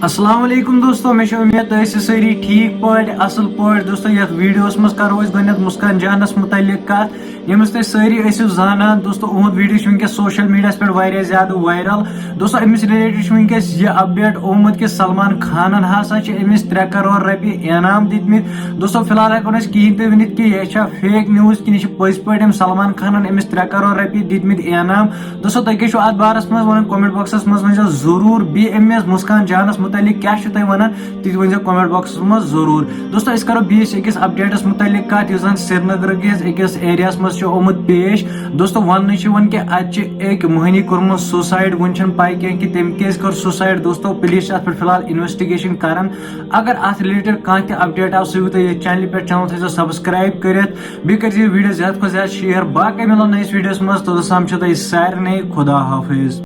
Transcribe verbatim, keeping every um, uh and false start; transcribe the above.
السلام علیکم دوستو، مےٚ چھِ اُمید تُہۍ ٲسِو سٲری ٹھیٖک پٲٹھۍ، اَصٕل پٲٹھۍ۔ دوستو، یَتھ ویٖڈیوَس منٛز کَرو أسۍ گۄڈٕنٮ۪تھ مُسکان جانَس مُتعلِق کَتھ، ییٚمِس تُہۍ سٲری ٲسِو زانان۔ دوستو، اُہُنٛد ویٖڈیو چھُ وٕنکیٚس سوشل میٖڈیاہَس پٮ۪ٹھ واریاہ زیادٕ وایرل۔ دوستو، أمِس رِلیٹڈ چھُ وٕنکیٚس یہِ اپڈیٹ آمُت کہِ سلمان خانن ہسا چھِ أمِس ترٛےٚ کرور رۄپیہِ انعام دِتمٕتۍ۔ دوستو، فی الحال ہٮ۪کو نہٕ أسۍ کِہیٖنۍ تہِ ؤنِتھ کہِ یہِ چھا فیک نیوز کِنہٕ یہِ چھِ پٔزۍ پٲٹھۍ أمۍ سلمان خانن أمِس ترٛےٚ کرور رۄپیہِ دِتمٕتۍ انعام۔ دوستو، تُہۍ کیٛاہ چھِو اتھ بارس منٛز ونان؟ کامنٹ باکسس منٛز ؤنۍزیو ضروٗر۔ بیٚیہِ أمِس مُسکان جانس مُتعلق کیٛاہ چھِو تُہۍ ونان؟ تہِ تہِ ؤنۍزیو کامنٹ باکسس منٛز ضروٗر۔ دوستو، أسۍ کرو بیٚیِس أکِس اپڈیٹس مُتعلق کتھ، یُس زن سرینگرٕ کِس أکِس ایریاہس منٛز چھُ آمُت پیش۔ دوستو، وننہٕ چھُ یِوان کہِ اتہِ چھِ أکۍ مۄہنی کوٚرمُت سوسایڈ۔ وُنہِ چھنہٕ پاے کینٛہہ کہِ تٔمۍ کیازِ کٔر سوسایڈ۔ دوستو، پلیز چھِ اتھ پٮ۪ٹھ فی الحال انویسٹیگیشن کران۔ اگر اتھ رِلیٹڈ کانٛہہ تہِ اپڈیٹ آو، سُہ یِیِو تۄہہِ یتھ چینلہِ پٮ۪ٹھ، چینل تھٲیزیو سبسکرایب کٔرِتھ، بیٚیہِ کٔرزیو یہِ ویٖڈیو زیادٕ کھۄتہٕ زیادٕ شیئر۔ باقٕے مِلو نٔیِس ویٖڈیوس منٛز، توٚتس تام چھُو تۄہہِ سارنٕے خدا حافظ۔